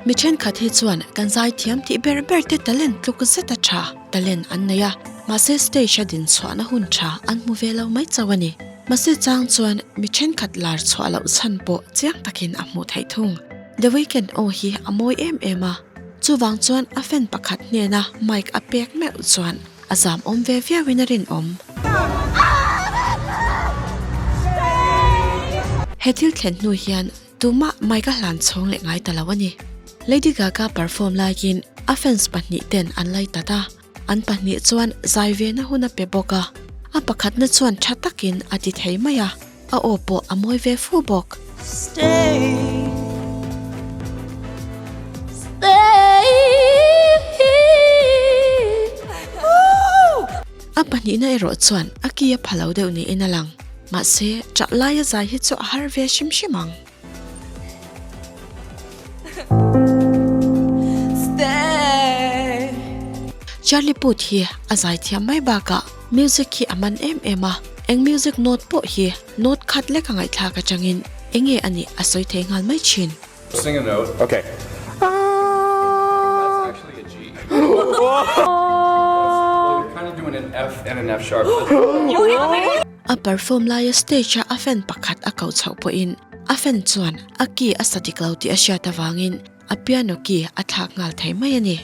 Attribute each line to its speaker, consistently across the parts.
Speaker 1: Mi thenkhat hi chuan kan zaithiam tih ber ber te talent tluk zet a tha talent an nei a, mahse stage a din chhuahna hun tha an hmu ve lo mai chauh a ni. Mahse chang chuan mi thenkhat lar chhuah loh chhan pawh chiang takin a hmuh theih thung. The Weeknd aw hi a mawi em em a, chuvang chuan a fan pakhat hnena mic a pek meuh chuan a zam awm ve viauin a rinawm. He thil thlen hnu hian tumah mic a hlan chhawng leh ngai ta lo a ni. Lady Gaga perform laiin a fans pahnih ten an lai tat a, an pahnih chuan zai vena hun a pe bawk a, a pakhatna chuan tha takin a ti thei mai a. A aw pawh a mawi ve fu bawk. A pahnihna erawh chuan a ki a pha lo deuh niin a lang. Mahse, ṭah laia zai hi chu a har ve hrim hrim ang. Charlie Puth hi a zai thiam mai bakah music hi a man em em a, eng music note pawh hi note khat lek a ngaihthlak atangin enge a nih a sawi thei nghal mai thin.
Speaker 2: Sing a note. Okay. That's actually a G. Well, you're kind of doing an F and an F sharp.
Speaker 1: A perform laia stage a a fan pakhat a koh chhoh pawhin a fan chuan a key a sa dik lo tih a hriat avangin a piano key a thlak nghal thei mai a ni.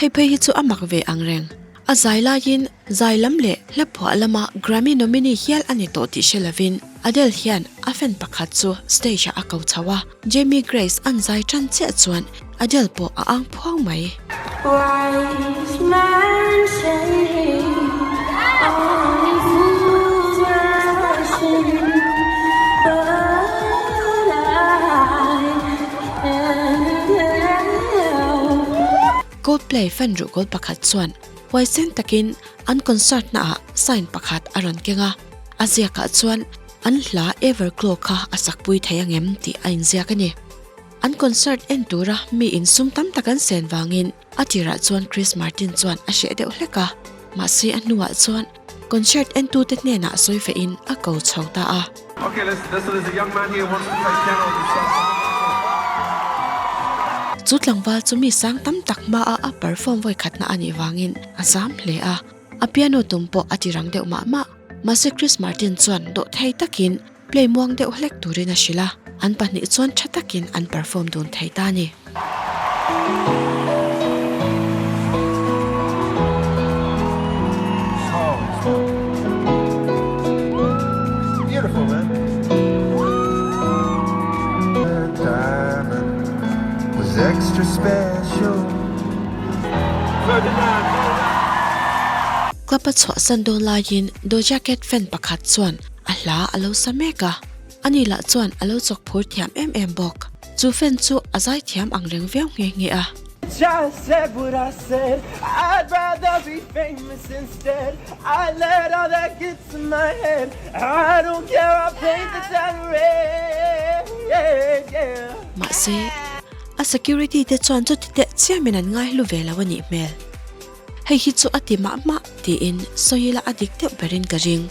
Speaker 1: Hei phei hi chu a mak ve ang reng. A zai laiin zai lam leh hla phuah lama Grammy nominee hial a ni tawh tih hre lovin Adele hian a fan pakhat chu stage ah a ko chho a, Jamie Grace an zai tan chiah chuan Adele pawh a ang phuau mai. Coldplay fan ruhkawl pakhat chuan huaisen takin an concert naah sign pakhat a rawn keng a, a ziakah chuan an hla Everglow kha a sakpui thei angem tih a inziak a ni. An concert en tura mi insum tam tak an sen vangin a tirah chuan Chris Martin chuan a hreh deuh hlek a, mahse a hnuah chuan concert entute hnenah sawi fehin a ko chho ta a. Chu tlangval chu mi sang tam tak hmaah a perform vawi khatna a nih vangin a zam hle a, a piano tum pawh a ti rang deuh mah mah. Mahse Chris Martin chuan dawhthei takin play muang deuh hlek turin a hrilh a, an pahnih chuan tha takin an perform dun thei ta a ni. Club a chhuahsan dawn laiin Doja Cat fan pakhat chuan a hla a lo sa mek a, ani lah chuan a lo chawk phur thiam em em bawk. Chu fan chu a zai thiam ang reng viau nghe nghe a. Mahse, a security te chuan chuti teh chiamin an ngaihlu ve lo a nih hmel. Hei hi chu a ti mah mah tiin sawi ila a dik deuh berin ka ring.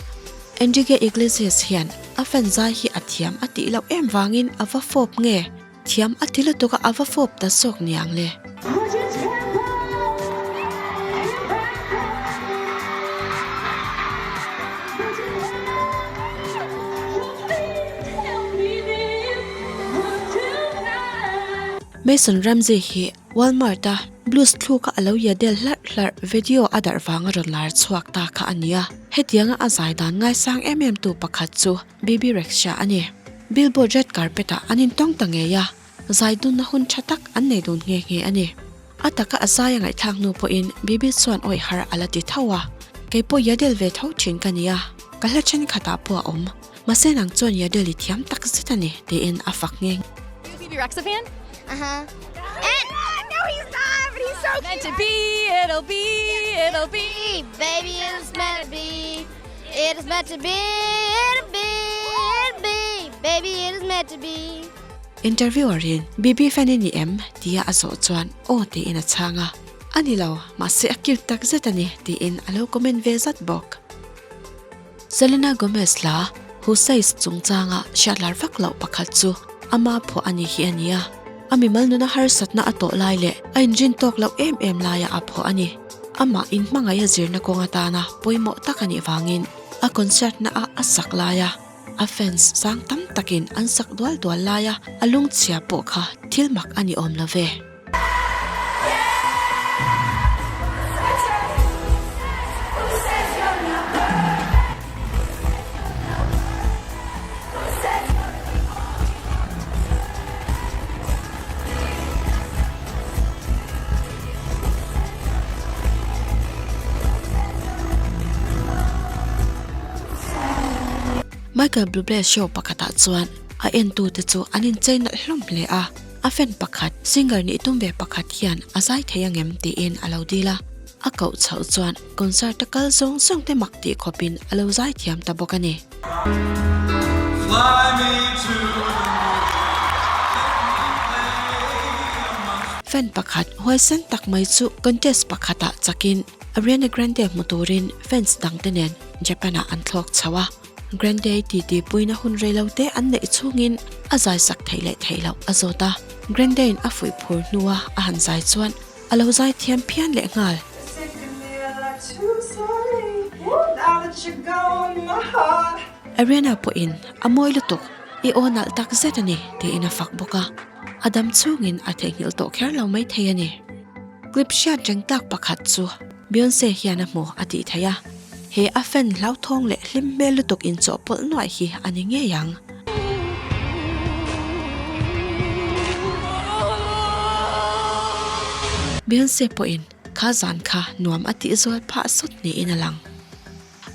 Speaker 1: Enrique Iglesias hian a fan zai hi a thiam a tih loh em vangin a va fawp nge? Thiam a ti lutuk a a va fawp ta zawk niang le. Mason Ramsey hi Walmart a Blues thluka a lo ye del hlarh hlarh video a darh vanga rawn lar chhuak ta kha a ni a. Hetianga a zai dan ngaisang em em tu pakhat chu Bebe Rexha a ni. Billboard red carpet ah an intawng ta ngei a, zai dunna hun tha tak an nei dun nghe nghe a ni. A taka a zai a ngaihthlak hnu pawhin Bebe chuan awih har a la ti tho a, Kei pawh Yadel ve tho thin ka ni a, ka hla thenkhatah pawh a awm. Mahse nang chuan Yadel i thiam tak zet a ni, tiin a fak nghe.
Speaker 3: Are you a Bebe Rexha fan?
Speaker 4: Uh-huh. And no, he's not, but he's so cute.
Speaker 3: Meant to be, it'll be, it'll be.
Speaker 4: Baby, it's meant to be. It is meant to be, it'll be, it'll be. Baby, it is meant to be.
Speaker 1: Interviewer in, Bebe fan i ni em? tia a zawh chuan aw tiin a chhang a. A ni lo, mahse a cute tak zet a ni, tiin a lo comment ve zat bawk. Selena Gomez hla Who Says chungchanga hriatlar vak loh pakhat chu ama phuah a ni hi a ni a. A mimal nuna harsatna a tawh lai leh a inrin tawk loh em em laia a phuah a ni. Amah inhmangaih a zirna kawng atana pawimawh tak a nih vangin a concert na a a sak laia a fans sang tam takin an sak dual dual laia a lungchhia pawh kha thil mak a ni awm lo ve. Michael Bublé show pakhatah chuan a entute chu an inchei nalh hlawm hle a, a fan pakhat, singer nih tum ve pakhat hian a zai thei angem tiin a lo dil a, a koh chhoh chuan concert a kal zawng zawng te mak tih khawpin a lo zai thiam ta bawk a ni. Fan pakhat huaisen tak mai chu contest pakhatah chakin Ariana Grande hmu turin fans dangte nen Japan-ah an thlawk chho a. Grande titi puina hun reilote an neih chhungin a zai sak theih leh theih loh a zawt a. Grande-in a fuih phur hnua a han zai chuan A lo zai thiam phian leh nghal. Ariana pawhin a mawi lutuk, i aw nalh tak zet a ni tiin a fak bawk a, a dam chhungin a theihnghilh tawh kher lo mai thei a ni. Clip hriat reng tlak pakhat chu Beyonce hian a hmu a tih theih a, he a fan hlauthawng leh hlim hmel lutuk inchawhpawlh nuaih hi a ni ngei ang. Beyonce pawhin kha zan kha nuam a tih zual phah sawt niin a lang.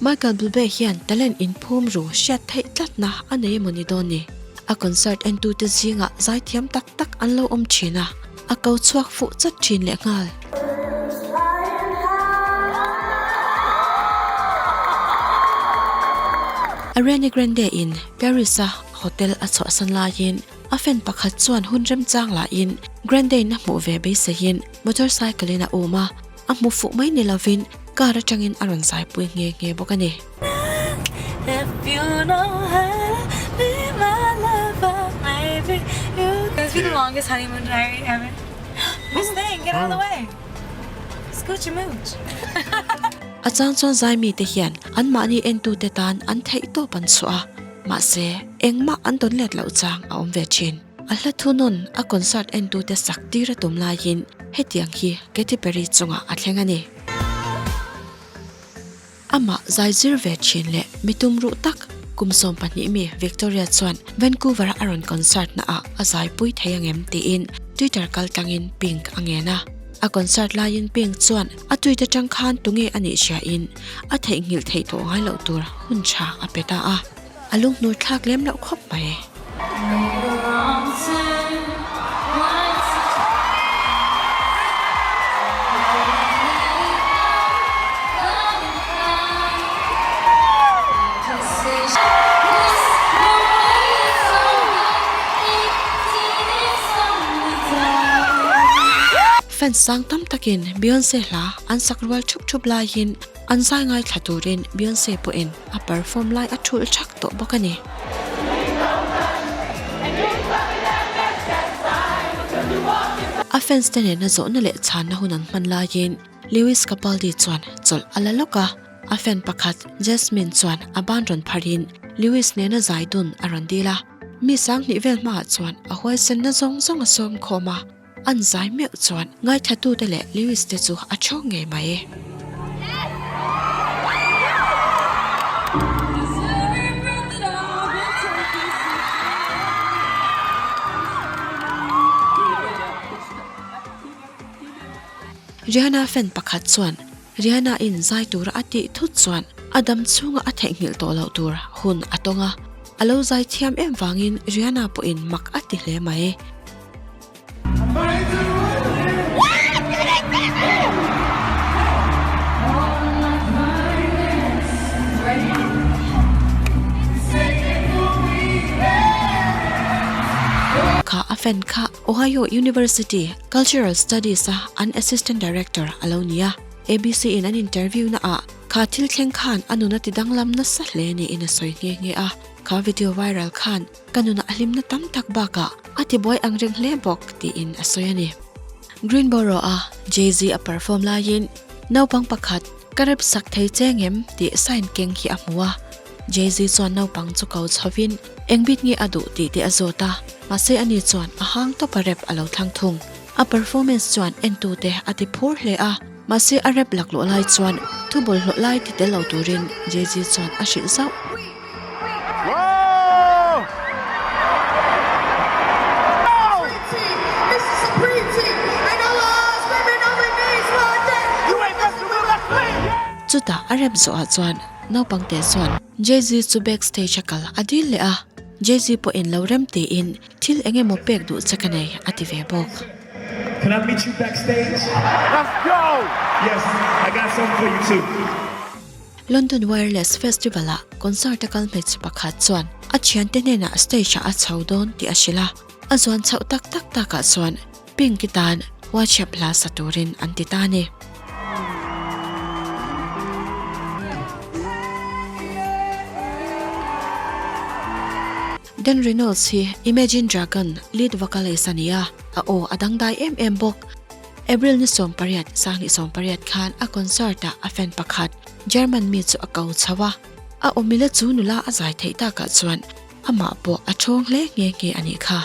Speaker 1: Michael Bublé hian talent inphum ru hriat theih tlatna a nei emaw ni dawn ni? A concert entute zingah zaithiam tak tak an lo awm thin a, a ko chhuak fuh chat thin lehnghal. Ariana Grande in Paris a hotel a chhuahsan laiin a fan pakhat chuan hun remchang lahin Grande in a hmuh ve beiseiin motorcycle in a um a, a hmu fuh mai ni lovin car atangin a rawn zaipui nghe nghe bawk a ni. A chang chuan zaimi te hian anmahni entute tan an theih tawp an chhuah a, mahse engmah an dawn let loh chang a awm ve thin. A hla thunawn a concert entute sak tir a tum laiin hetiang hi Katy Perry chungah a thleng a ni. Amah zaizir ve thin leh mi tum ruh tak kum 12 mi Victoria chuan Vancouver-a a rawn concert naah a zaipui thei angem tiin Twitter kaltlangin Pink a ngen a. A concert laiin Pink chuan a tweet atang khan tunge a nih hriain a theihnghilh theih tawh ngai loh tur hun tha a pe ta a, a lunghnur thlak lem loh khawp mai. Fans sang tam takin Beyonce hla an sak rual thup thup laiin an zai ngaithla turin Beyonce pawhin a perform lai a thulh thak tawh bawk a ni. A fans te nena zawhna leh chhanna hun an hman laiin Lewis Capaldi chuan chawlh a la lawk a, a fan pakhat Jasmine chuan a ban rawn pharin Lewis nena zai dun a rawn dil a, mi sanghnih vel hmaah chuan a huaisenna zawng zawng a sawm khawm a. An zai meuh chuan ngaithlatute leh Lewis te chu a chhawng ngei mai. Rihanna fan pakhat chuan Rihanna in zai tura a tih thut chuan a dam chhunga a theihnghilh tawh loh tur hun a tawng a, a lo zai thiam em vangin Rihanna pawhin mak a ti hle mai. Kha a fan kha. Ohio University Cultural Studies-a an Assistant Director a lo ni a. ABC in an interview na ah kha thil thleng khan a nun a ti danglam nasa hle niin a sawi nghe nghe a. Kha video viral khan ka nunah a hlimna tam tak bakah a tibuai ang reng hle bawk tiin a sawi a ni. Greenboro-a Jay-Z a perform laiin naupang pakhat ka rep sak thei che ngem tih sign keng hi a hmu a. Jay-Z chuan naupang chu ko chhovin eng bit nge a duh tih te a zawt a, mahse ani chuan a hang tawp a rep a lo thlang thung. A performance chuan entute a ti phur hle a, mahse a rep laklawh lai chuan thu bawlhhlawh lai ti tel lo turin Jay-Z chuan a hrilh zauh. Chutah a rep zawhah chuan naupangte chuan Jay-Z chu backstage a kal a dil leh a, Jay-Z pawhin lo rem tiin Thil eng emaw pek duh che ka nei, a ti ve bawk.
Speaker 5: Can I meet you backstage? Let's go! Yes, I got something for you too.
Speaker 1: London Wireless Festival-ah concert a kal hmeichhe pakhat chuan a thiante hnenah stage-ah a chho dawn tih a hrilh a. A zuan chhoh tak tak takah chuan Pink-i tan WhatsApp hla sa turin an ti ta a ni. Dan Reynolds hi Imagine Dragon lead vocalist a ni a, a aw a dangdai em em bawk. April ni 18, 2018 khan a concert-ah a fan pakhat German mi chu a ko chho a, a awmila chu nula a zai theih takah chuan amah pawh a thawng hle nghe nghe a nih kha.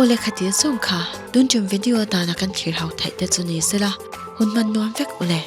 Speaker 1: Aw lehkhatir zawng kha tun tum video atana kan thlir ho theih te chu ni sela, hun hman nuam vek ule.